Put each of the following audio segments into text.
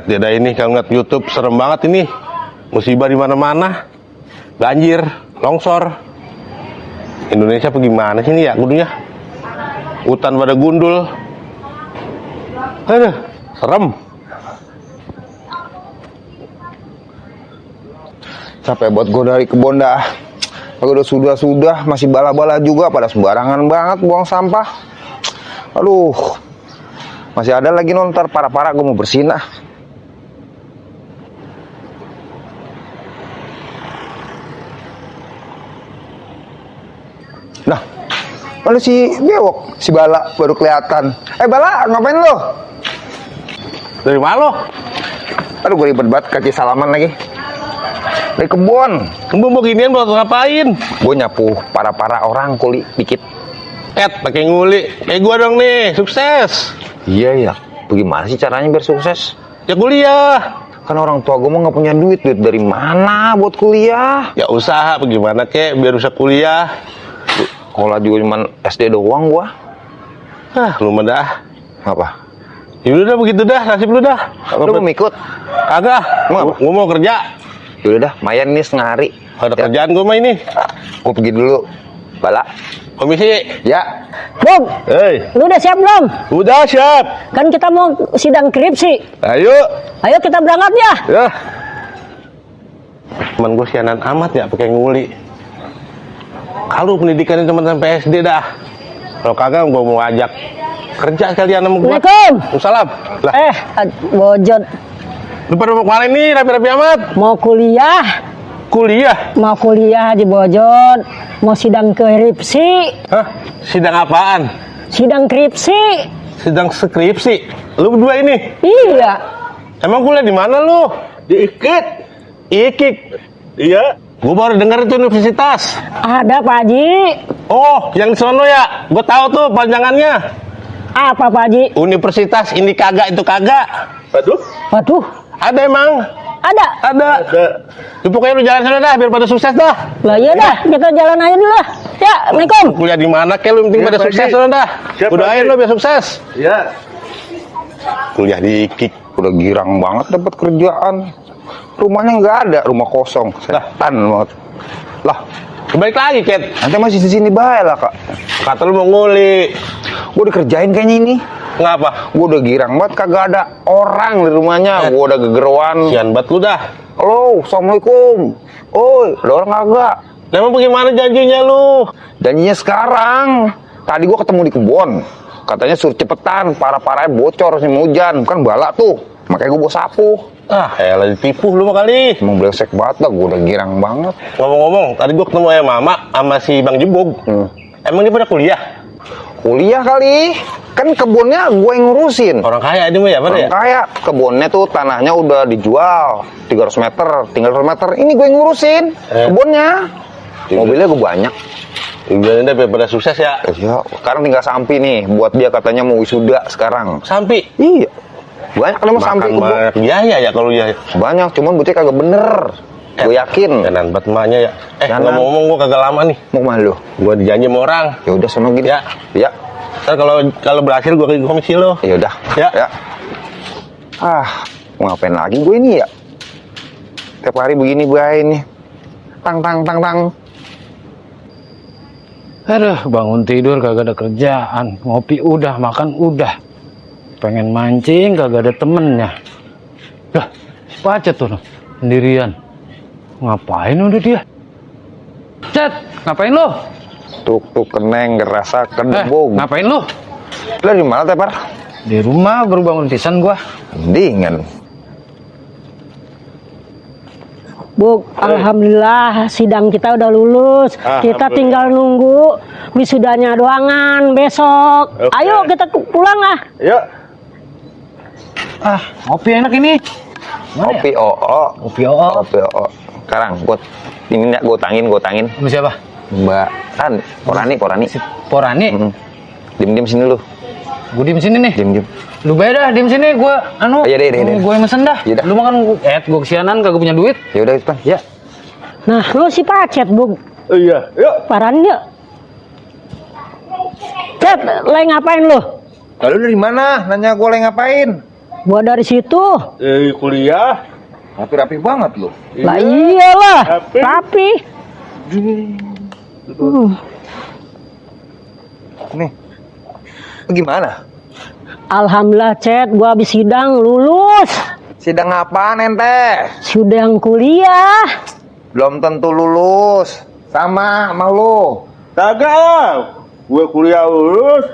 Tidak ini kalau ngeliat YouTube serem banget ini. Musibah di mana-mana. Banjir, longsor. Indonesia apa gimana sih ini ya kudunya? Hutan pada gundul. Aduh, serem. Capek buat gue dari kebun dah. Aku udah sudah masih bala-bala juga, pada sembarangan banget buang sampah. Aduh, masih ada lagi nontar para-para gue mau bersihin ah. Nah, mana si Bewok, si Bala baru kelihatan. Bala, ngapain lo? Dari mana lo? Aduh, gue ribet banget kaki salaman lagi. Dari kebun. Kembung beginian buat ngapain? Gue nyapu para-para orang kuli dikit. Pakai nguli. Kayak gua dong nih, sukses. Iya ya. Bagaimana sih caranya biar sukses? Ya kuliah. Kan orang tua gue mah nggak punya duit dari mana buat kuliah? Ya usaha bagaimana kek biar bisa kuliah. Sekolah juga cuma SD doang gua. Lu mah dah. Apa? Ya udah dah begitu dah, nasib lu dah. Lu mau ikut? Kagak. Gua mau kerja. Yaudah dah, mayan nih setengah hari. Ada kerjaan gua mah ini. Gua pergi dulu. Bala. Komisi. Ya. Bung, Hei. lu udah siap belum? Udah siap. Kan kita mau sidang skripsi. Ayo. Ayo kita berangkat ya. Ya. Temen gua sianan amat ya pakai nguli. Kalau pendidikannya cuma sampai SD dah. Kalau kagak gua mau ajak kerja sekalian sama gua. Assalamualaikum. Waalaikumsalam. Lah, Bojot. lu pada mau kemana nih rapi-rapi amat? Mau kuliah. Kuliah? Mau kuliah Haji Bojot. Mau sidang skripsi. Hah? Sidang apaan? Sidang skripsi. Sidang skripsi. Lu berdua ini? Iya. Emang kuliah di mana lu? Di IKIK. IKIK? Iya. Gua baru dengar itu universitas. Ada Pak Haji. Oh, yang di sono ya? Gua tahu tuh panjangannya. Apa Pak Haji? Universitas ini kagak itu kagak. Waduh. Waduh. Ada emang? Ada. Ada. Ya, pokoknya lu jalan sana dah biar pada sukses dah. Lah iya dah, kita jalan aja dulu lah. Ya, Assalamualaikum. Kuliah di mana kek lu penting pada sukses sana dah. Udahin lu biar sukses. Ya. Kuliah di IKIK. Udah girang banget dapat kerjaan. Rumahnya nggak ada, rumah kosong. Setan banget. Lah, Kebalik lagi, Ket. nanti masih di sini bae lah, Kak. Kata lu mau nguli. Gue dikerjain kayaknya ini. Ngapa? Gue udah girang banget, kagak ada orang di rumahnya. Gue udah gegeruan. Sian banget lu dah. Halo, assalamualaikum. Oi, ada orang kagak? Emang bagaimana janjinya lu? Janjinya sekarang. Tadi gue ketemu di kebun. Katanya suruh cepetan, para-paranya bocor sih hujan. Kan Bala tuh. Makanya gue bawa sapu. Elah ditipu lu mah kali. Emang brengsek banget lah, gue udah girang banget. Ngomong-ngomong, tadi gua ketemu Mama sama si Bang Jebog. Emang dia pada kuliah? Kuliah kali. Kan kebunnya gue yang ngurusin. Orang kaya ini mah ya, pada ya? Kayak kebunnya tuh tanahnya udah dijual 300 meter, tinggal 100 meter. Ini gue yang ngurusin kebunnya. Mobilnya gue banyak. Tujuannya biar pada sukses ya. Ya, sekarang tinggal Sampi nih. Buat dia katanya mau wisuda sekarang. Sampi. Iya. Banyak kan emang Sampi kebun. Banyak biaya ya kalau dia. Banyak, cuman buktinya kagak bener. Gue yakin. Kanan buat emaknya ya. Kanan. Ngomong-ngomong gua kagak lama nih. Mau kemana lu? Gua dijanji sama orang. Ya udah sono gini. Ya. Ya. Ntar kalau berhasil gua ke komisi lo. Ya udah. Ya. Ya. Mau ngapain lagi gue ini ya? Tiap hari begini bae nih. Tang tang tang tang. Aduh, bangun tidur kagak ada kerjaan, ngopi udah, makan udah, pengen mancing kagak ada temennya. Lah, si Pacet tuh sendirian. Ngapain udah dia? Cet, ngapain lo? Tuk keneng ngerasa kedebong. Ngapain lo? Lu di mana Tepar? Di rumah baru bangun pisan gua. Mendingan. Bu, alhamdulillah sidang kita udah lulus. Kita tinggal nunggu wisudanya doangan besok. Oke. Ayo kita pulang lah. Yuk. Ngopi enak ini. Mana Kopi OO. Kopi oo. Kopi OO. Sekarang ini ya, gue tangin. Sama siapa? Mbak Kan, Porani. Porani. Diem sini lu. Gue diem sini nih. Diem. Lu beda diem sini, gua Iya deh. gue mesen dah. Iya dah. Lu makan gue kesianan kagak punya duit. Ya udah Pan. Ya. Nah, lu si Pacet, Bu. Iya. Yuk. Paran yuk. Cet, lagi ngapain lu? Lalu dari mana? Nanya gue lagi ngapain? Gua dari situ. Kuliah. Rapi-rapi banget lo. Lah iyalah, Rapi. rapi. Nih. Gimana? Alhamdulillah, Cet, gua habis sidang lulus. Sidang apaan ente? Sidang kuliah. Belum tentu lulus. Sama lu. Kagak. Gue kuliah lulus.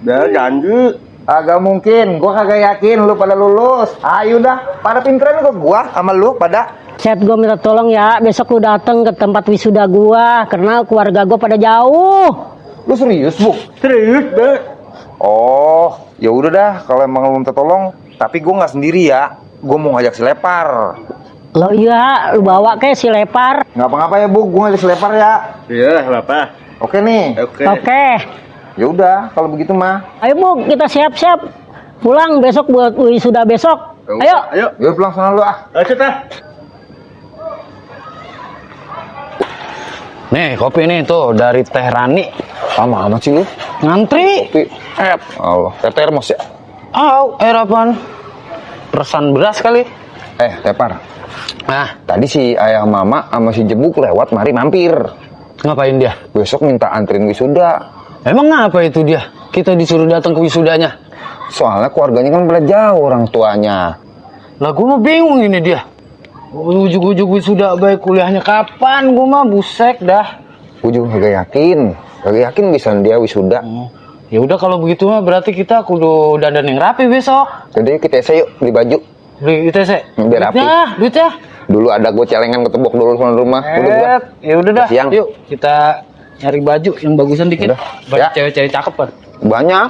Udah janji. Agak mungkin, gua kagak yakin lu pada lulus. Ayo dah, pada pinteran kok gua sama lu pada. Cet, gua minta tolong ya, besok lu dateng ke tempat wisuda gua, karena keluarga gua pada jauh. Lu serius, Bu? Serius, Be. Oh, ya udah dah kalau emang lu minta tolong, tapi gua nggak sendiri ya. Gua mau ngajak si Lepar. Lo iya, lu bawa ke si Lepar. Nggak apa-apa ya, Bu, gua ngajak si Lepar ya. Iya, apa? Oke nih. Oke. Ya udah, kalau begitu mah. Ayo Bu, kita siap-siap pulang besok buat wisuda besok. Ayo. Ayo. Yuk pulang sana lu ah. Ayo, Cet. Nih kopi nih tuh dari Teh Rani. Lama amat sih lu. Ngantri. Kopi. Allah, teh termos ya. Air apaan? Peresan beras kali. Lepar. Nah, Tadi si ayah mama sama si Jebuk lewat mari mampir. ngapain dia? Besok minta anterin wisuda. Emang ngapa itu dia? Kita disuruh datang ke wisudanya. Soalnya keluarganya kan pada jauh orang tuanya. Lah gue mah bingung ini dia. Ujuk-ujuk wisuda baik kuliahnya kapan? Gue mah busek dah. Gue juga kagak yakin bisa dia wisuda. Ya udah kalau begitu mah berarti kita kudu dandan yang rapi besok. Jadi yuk kita ese yuk beli baju. Beli ITC. Biar rapi. Duitnya. Dulu ada gue celengan ketebok dulu sama rumah. Udah gua. Ya udah dah. Siang. Yuk kita nyari baju yang bagusan dikit. Udah. Banyak Ya. cewek-cewek cakep kan. Banyak.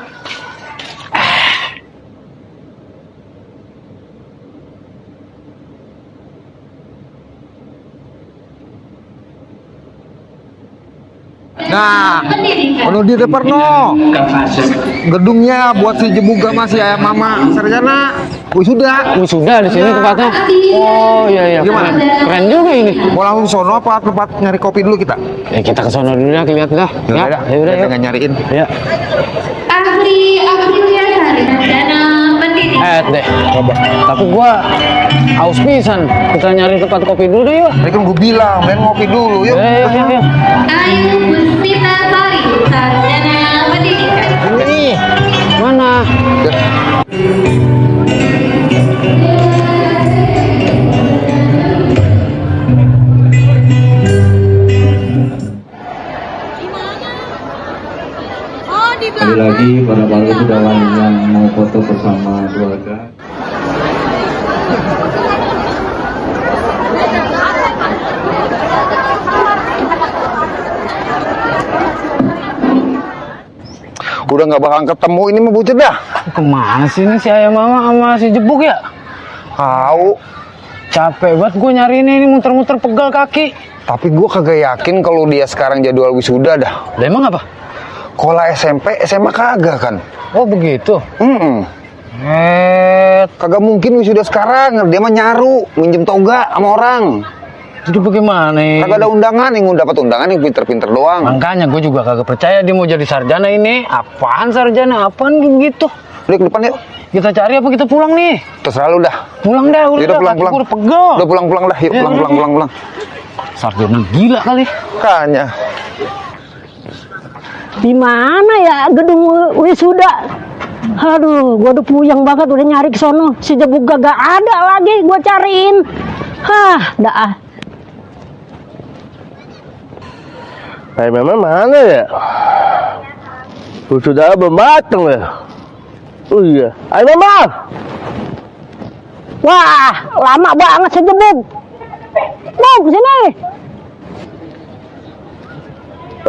Nah, penuh di depan no. Gedungnya buat si Jebuk sama si ayah mama sarjana. Wisuda. Wisuda di sini tempatnya. Oh iya. Gimana? Keren juga ini. Mau langsung sono apa tempat nyari kopi dulu kita? Ya kita ke sono dulu ya, lihat dah. Ya udah yuk. Nggak nyariin. Ya. Aprilia Sari Sarjana Pendidikan. Deh. Tapi gua haus pisan. Kita nyari tempat kopi dulu deh yuk. Tadi kan gue bilang, main ngopi dulu yuk. Yuk. Ayu Puspita Sari Sarjana Pendidikan. Ini mana? Sekali lagi para wisudawan yang mau foto bersama keluarga. Udah nggak bakal ketemu ini mah bocah dah. Kemana sih ini si ayah mama sama si Jebuk ya? Tahu. Capek banget gue nyari ini muter-muter pegal kaki. Tapi gue kagak yakin kalau dia sekarang jadwal wisuda dah. Lah emang apa? Kalau SMP, SMA kagak kan? Oh begitu. Kagak mungkin wisuda sekarang. Dia mah nyaru, minjem toga sama orang. Jadi bagaimana ini? Kagak ada undangan, yang dapat undangan yang pinter-pinter doang. Makanya gue juga kagak percaya dia mau jadi sarjana ini. Apaan sarjana? Apaan gitu? Udah ke depan yuk. Kita cari apa kita pulang nih? Terserah lu dah. Pulang dah, udah Yaudah, pulang, kaki pulang. gue udah pegel. Udah pulang dah. Yuk Ya, pulang. Sarjana gila kali. Kayaknya. Di mana ya gedung wisuda? Aduh, gua udah puyeng banget udah nyari ke sono. Si Jebuk gak ada lagi gua cariin. Hah, dah. Kayak memang mana ya? Sudah belum mateng ya? Oh iya. Ayo mama. Wah, lama banget si Jebuk. Buk, sini.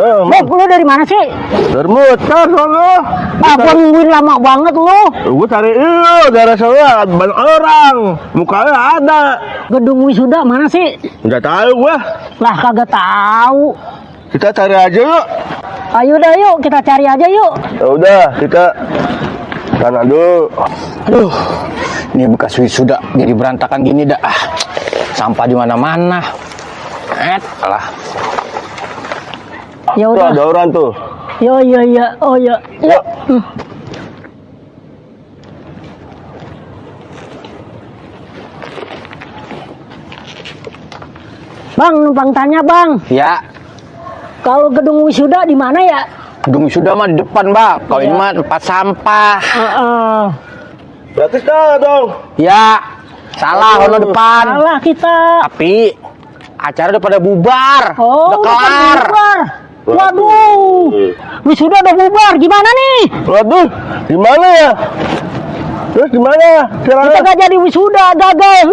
Buk, lu dari mana sih? Bermutar sono. Apa nungguin lama banget lu? Gue cari lu, daerah sana banyak orang. Mukanya ada. Gedung wisuda mana sih? Nggak tahu gua. Lah kagak tahu. Kita cari aja yuk. Ayo dah yuk, kita cari aja yuk. Ya udah, kita sana dulu. Aduh, ini bekas wisuda jadi berantakan gini dah. Sampah di mana-mana. Alah. Ya Tuh udah. ada orang tuh. Iya. Oh ya. Yuk. Bang, numpang tanya bang, Ya, kalau gedung wisuda di mana ya? gedung sudah mah di depan, Mbak. Kalau ini mah tempat sampah. Berarti salah dong. Ya, salah ono depan. Salah kita. Tapi acara udah pada bubar. Oh, udah kelar. bubar. Waduh, wisuda udah bubar. Gimana nih? Waduh, gimana ya? Terus gimana? Kita gak jadi wisuda, gagal.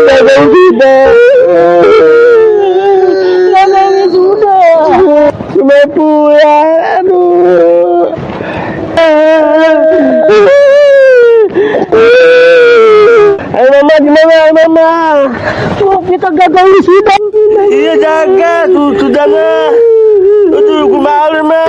Gagal wisuda. Gagal wisuda. Cuma pulang. Aduh. Ayo mama, gimana mama? Oh, kita gagal wisuda. Iya jaga, sudah nggak? Aduh, gue malu mah.